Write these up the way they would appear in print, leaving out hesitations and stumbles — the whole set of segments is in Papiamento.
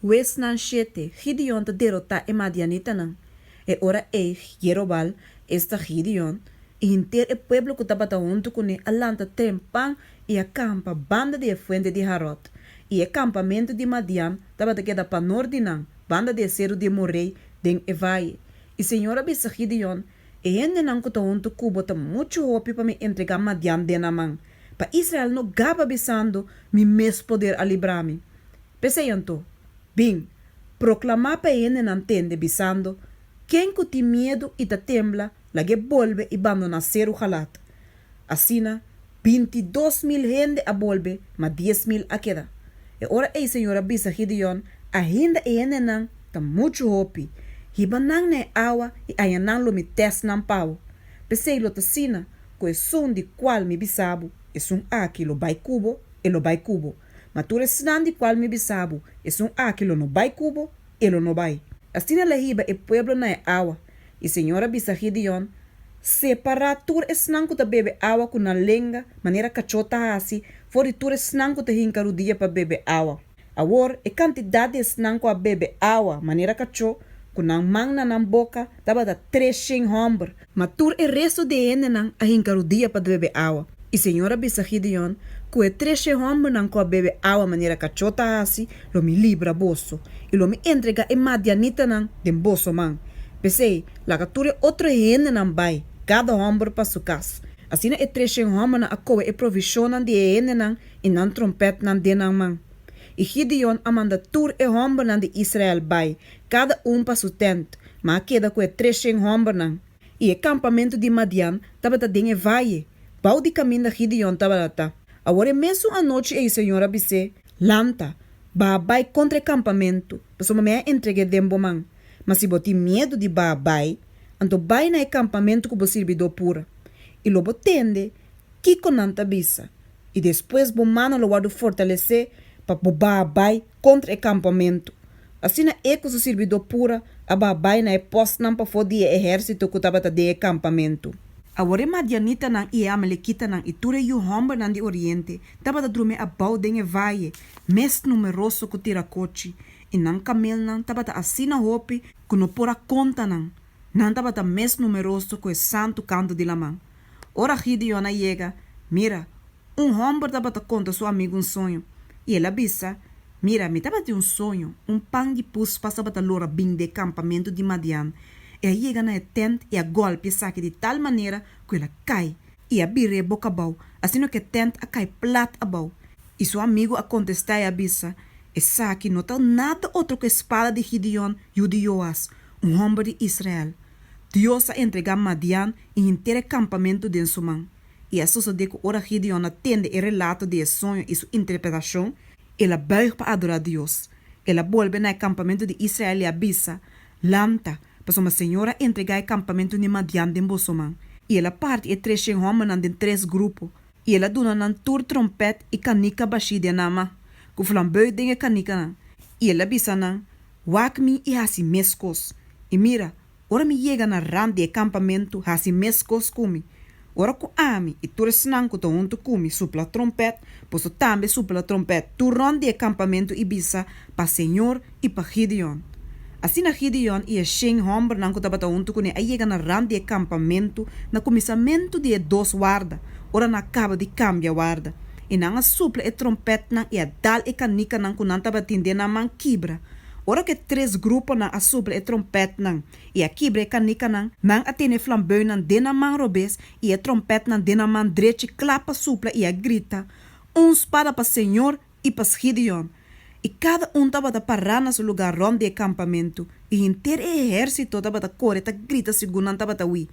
Huesnan shete, Gideon ta derotá e madianitanan E ora ei Jerobaal, esta Gideon, i henter e pueblo ku tabata huntu kuné a lanta trempan i a kampa banda di e fuente di Harod, i e kampamentu di Madian tabata keda panort di nan, banda di e seru di Moré den e vaye. I señor a bisa Gideon, E hendenan ku ta huntu ku bo ta muchu hopi pa Mi entregá Madian den nan man, pa Israel no gaba bisando, Mi mes poder a libra mi. P'esei anto, bin, proklamá pa e hendenan tende, bisando, Ken ku tin miedu i ta tembla, lag'é bolbe i bandoná seru Galad. Asina, 22.000 hende a bolbe, ma 10.000 a keda. E ora ei señor a bisa Gideon, Ainda e hendenan ta muchu hopi. Hiba nan na e awa i ayanan lo mi tèst nan pa bo. P'esei lo ta asina ku esun di kual mi bisa bo, Esun aki lo bai ku bo, e lo bai ku bo. Ma tur esnan di kual mi bisa bo, Esun aki lo no bai ku bo, e lo no bai. Asina el a hiba e pueblo na e awa, i señor a bisa Gideon, Separá tur esnan ku ta bebe awa ku nan lenga, manera kachó ta hasi, for di tur esnan ku ta hinka rudia pa bebe awa. Awor, e kantidat di esnan ku a bebe awa manera kachó, ku nan man na nan boka, tabata 300 hòmber. Ma tur e resto di e hendenan a hinka rudia pa bebe awa. I señor a bisa Gideon, Ku e 300 hòmbernan ku a bebe awa manera kachó ta hasi, lo mi libra boso, i lo mi entregá e madianitanan den boso man. P'esei, laga tur e otro hendenan bai, kada hòmber pa su kas. Asina e 300 hòmbernan a kohe e provishonnan di e hendenan i nan tròmpètnan den nan man. I Gideon a manda tur e hòmbernan di Israel bai, kada un pa su tènt, ma a keda ku e 300 hòmbernan. I e kampamentu di Madian tabata den e vaye, bou di kaminda Gideon tabata. Awor e mesun anochi ei señor a bis'é, Lanta, baha bai kontra e kampamentu, pasobra mi a entreg'é den bo man. Ma si bo tin miedu di baha bai, anto bai na e kampamentu ku bo sirbidó Pura, i lo bo tende kiko nan ta bisa, i despues bo mannan lo wòrdu fortalesé pa bo baha bai kontra e kampamentu. Asina e ku su sirbidó Pura a baha bai na e pòstnan pafó di e ehérsito ku tabata den e kampamentu. Awor e madianitanan i e amalekitanan i tur e yu hòmbernan di oriente tabata drumi abou den e vaye, mes numeroso ku tirakochi, i nan kamelnan tabata asina hopi ku no por a konta nan. Nan tabata mes numeroso ku e santu kantu di laman. Ora Gideon a yega, mira, un hòmber tabata konta su amigu un soño, i el a bisa, Mira, mi tabatin un soño, un pan di puspas tabata lora bin den e kampamentu di Madian. E a yega na e tènt i a gòlpia esaki di tal manera ku el a kai i a bir'é boka abou, asina ku e tènt a kai plat abou. I su amigu a kontestá i a bisa, Esaki no ta nada otro ku e spada di Gideon, yu di Joas, un hòmber di Israel. Dios a entregá Madian i henter e kampamentu den su man. I a sosodé ku ora Gideon a tende e relato di e soño i su interpretashon, el a bùig pa adorá Dios. El a bolbe na e kampamentu di Israel i a bisa, Lanta, pasobra señor a entregá e kampamentu di Madian den boso man. I el a parti e 300 hòmbernan den tres grupo, i el a duna nan tur tròmpèt i kanika bashí den nan man, ku flambeu den e kanikanan. I el a bisa nan, Wak mi i hasi meskos. I mira, ora mi yega na rant di e kampamentu, hasi meskos ku mi. Ora ku ami i tur esnan ku ta huntu ku mi supla tròmpèt, boso tambe supla tròmpèt tur rònt di e kampamentu i bisa, Pa señor i pa Gideon! Asina Gideon i e shen hòmbernan ku tabata huntu kuné a yega na rant di e kampamentu na kuminsamentu di e dos warda, ora nan a kaba di kambia warda. I nan a supla e tròmpètnan i a dal e kanikanan ku nan tabatin den nan man kibra. Ora ku e tres gruponan a supla e tròmpètnan i a kibra e kanikanan, nan a tene e flambeunan den nan man robes i e tròmpètnan den nan man drechi kla pa supla i a grita, Un spada pa señor i pa Gideon! I kada un tabata pará na su lugá rònt di e kampamentu, i henter e ehérsito tabata kore ta grita segun nan tabata hui.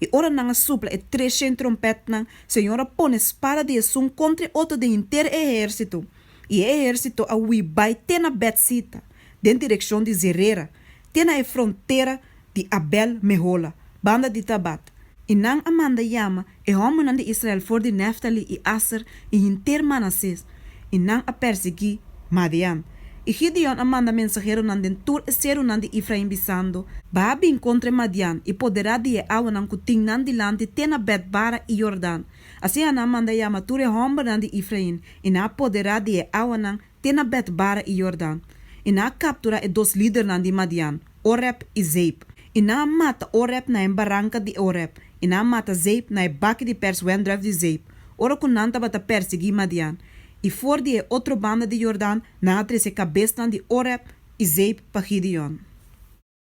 I ora nan a supla e 300 tròmpètnan, señor a pone spada di esun kontra e otro den henter e ehérsito, i e ehérsito a hui bai te na Bètsita, den direkshon di Zerera, te na e frontera di Abel-Mehola, banda di Tabat. I nan a manda yama e hòmbernan di Israel for di Nèftali i Aser i henter Manasés, i nan a persiguí Madian. I Gideon a manda mensaheronan den tur e serunan di Efraim, bisando, Baha bin kontra e Madian i poderá di e awanan ku tin nan dilanti te na Bèt-Bara i Yordan. Asina nan a manda yama tur e hòmbernan di Efraim, i nan a poderá di e awanan te na Bèt-Bara i Yordan. I nan a kapturá e dos lidernan di Madian, Oreb i Zeeb, i nan a mata Oreb na e baranka di Oreb, i nan a mata Zeeb na e baki di pèrs wendrùif di Zeeb, ora ku nan tabata pèrsiguí Madian, i for di e otro banda di Jordan nan a trese e kabesnan di Oreb i Zeeb pa Gideon.